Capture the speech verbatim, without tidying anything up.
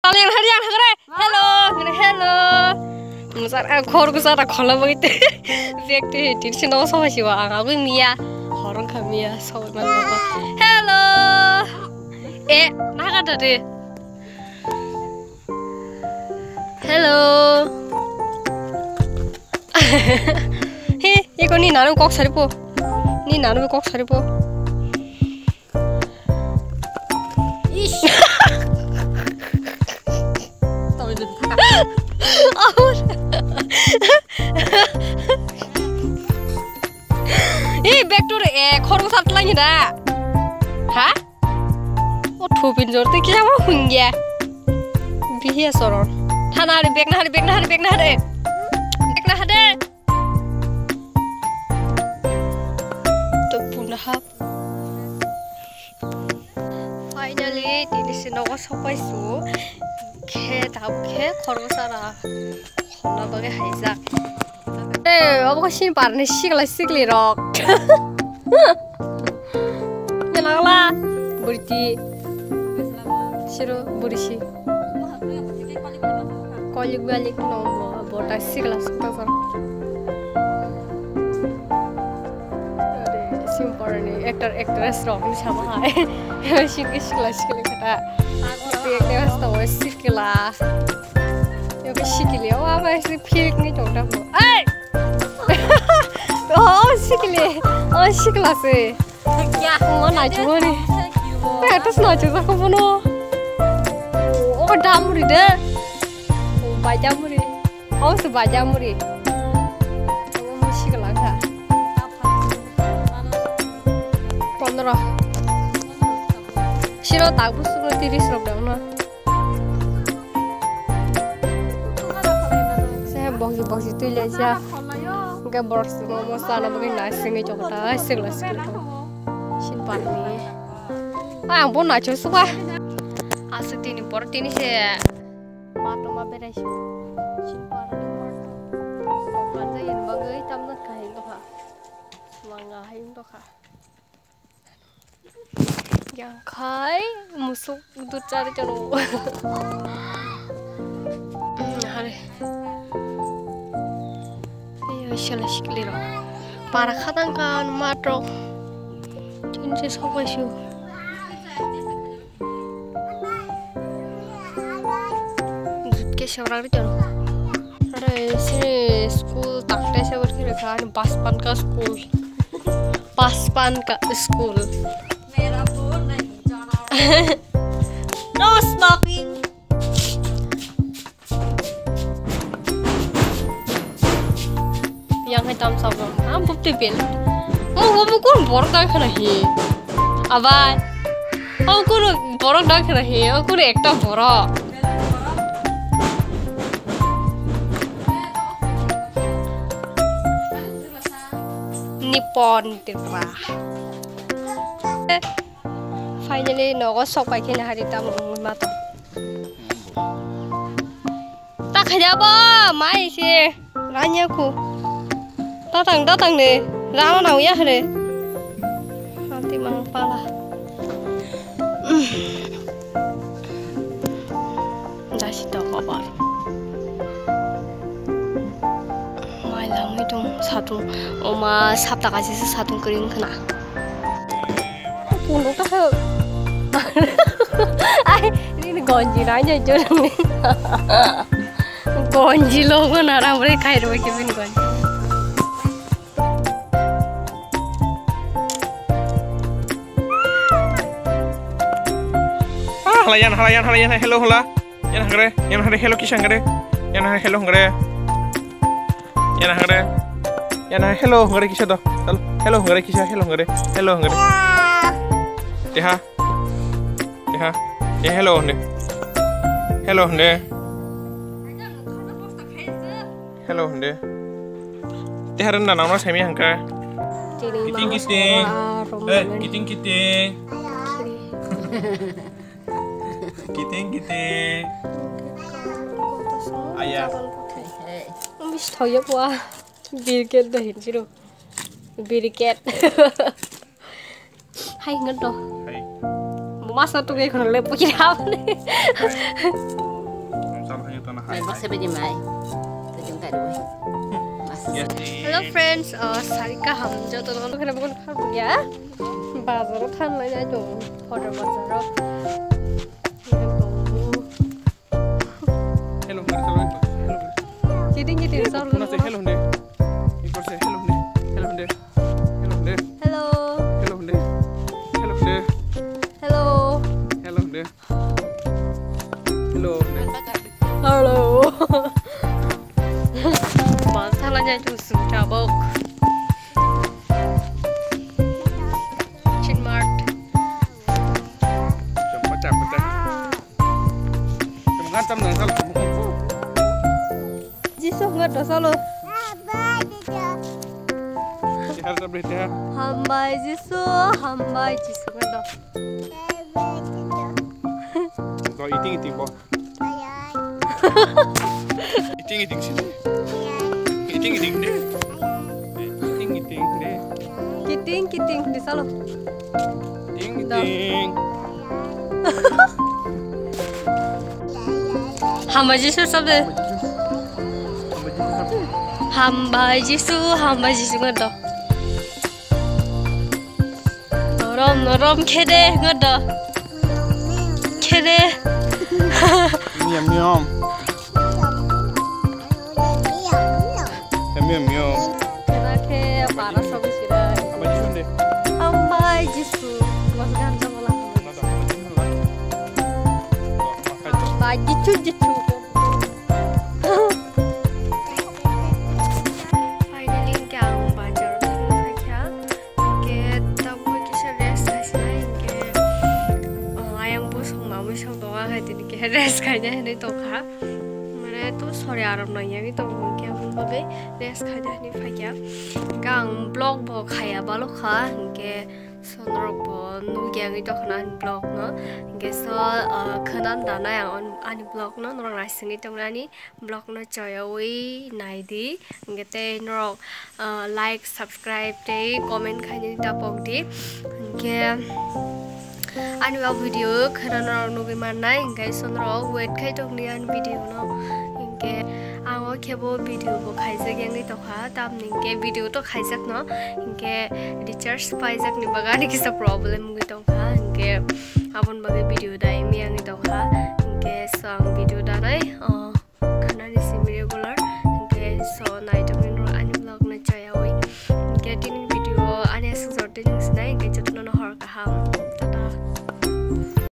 Yang hari yang hari. Hello, hello. Musar, ah, khor kusa ta khola bagwi te. Bag te tin sin no so si wa, ang agwi miya. Horong kha miya, so man. Hello. Eh, naga da de. Hello. He, iko ni nanu kok sari po. Ni nanu kok sari po. Ish. Ei, bag to re, eh, khorok sat lagi da. Ha? O thupin jor te kisa ma hungya. Bihi asoron. Thana hari, bag na hari, bag na hari, bag na hari. Bag na hari. To puna hap. Finally, tini se nogo sopai su. Khe, tab khe, khorok sara. Khorna bagwi haijak. Eh, obo khe sini parni sikla sikli rok. Nyalangla, buriti. Siro, burisi. Kolik balik no, bo, bo ta sikla sukta sar. Simple ni actor, actress rok ni sama hai. Sikli, sikla, sikli kata. Actress to sikla. Yoke sikili, o ama si phik ni tong ta bo. Ai! O sikili, o sikla se. Kya? O na chungo ni. Pe to na chungo ko bono. O damuri de. O bai damuri. O se bai damuri. O sikla kha. Pondro. Siro tak busu tiris rok dang no. Se bogi bogi tui le ja. Ge borok simo mo sana bogi na singi chokta, ai sing la sing. Sin parni. Ai ang bo na chu suka. Asuk tini por tini se. Ma to ma berai su. Sin parni. Panja yin bagai tamna kahin to kha. Manga hin to kha. Yang khai musuk dut chari chano. Hmm, hari. Iyo sila sikli ro. Para khatang kan matro. Tin se sobai su. Dut ke sabrak ri chano. Are sini school takte se ber kire khan bas pan ka school. Paspan ka school. No smoking. Yang hai tam sabo. Am bukti pen. Mo mo mo kun bor ka khana hi. Abai. Mo kun bor ka khana hi. Mo kun ekta bor. Nippon Tripura. Finally, nogo sok pai khe nahari tamo wngwi ma tong. Ta khaja bo, mai se, ranya khu. Tatang, tatang de, rana nang ya hre. Nanti mang pala. Dasi to kobar. Mai langwi tong satung. Oma sapta kaisa se satung kring khna. Puno ka. Ai, ini gonji ranya jorang ni. Gonji logo na ramre khai ro ke bin gonji. Ah, hala yan, hala yan, hala yan, hello, hala. Yan hangre, yan hangre, hello kisa hangre. Yan hangre, hello hangre. Yan hangre. Yan hangre, hello hangre kisa do. Hello, hello hangre kisa, hello hangre. Hello hangre. Teha. Teha. Eh, hello hangre. Hello hangre. Hello hangre. Teha ren na nang no semi hangka. Kiting kiting. Eh, kiting kiting. Kiting kiting. Ayah. Bis thoyok wa. Birket do hin siro. Birket. Hai ngedo. Hai. Masa tu kayak kena lepo kira apa nih? Mai baksa bedi mai. Tejong kari bai. Hello friends, uh, sari kaham joto no kena bukan khabu ya. Bazar o than lai nai dong. Photo bazar o. Hello, hello, hello. Kiting kiting sound. Hello, hello. Hello, hello. Hello. Hello. Hello. Hello. Hello. Hello. Bang thala nyai tu sung tabok. Chin Mart. Pecah, pecah. Cuma kan tam dengan kalau Jisu ngat dosa lo. Hambai Jisu, hambai Jisu ngat do. Lo iting iting bo. Iting iting sini. Iting iting deh. Iting iting deh. Kiting kiting di salo. Iting iting. Hambai Jisu sabde. Hambai Jisu, hambai Jisu ngat do. Norom, norom, khede, ngodo. Khede. Miyam, miyam. Miyam, miyam. Kena khe para sobi sirai. Hambai Jisu de. Hambai Jisu. Mas ganja bola. Hambai Jisu, Jisu. Finally, hingke ang bazar o thangwi phaikha. Hingke tabuk kisa rest khaisina hingke, oh, ayang bosong mamwi song tongo, ang hai tini khe rest khaina hinwi tongkha. Mane to sori aram nang yangwi tongo, hingke aboni bagwi rest khaina hinwi phaikha. Hingke ang vlog bo khaya balokha, hingke sonorok bo nukya wngwi tongkha ani vlog no. Hingke so, ah, khwnam danai ang ani vlog no, norok naisingwi tongnani. Vlog no choyawi naidi, hingke tei norok, ah, like, subscribe tei comment khainani tapok di. Hingke ani o video kheno norok nugwi mannai, hingke so norok wait khai tongdi ani video no. Hingke ang o khe bo video bo khaijak yangwi tongkha, tamni hingke video to khaijak no, hingke recharge paijak ni bagwi ani kisa problem wngwi tongkha, hingke aboni bagwi video dai wngwi yangwi tongkha, hingke so ang video danai, ah,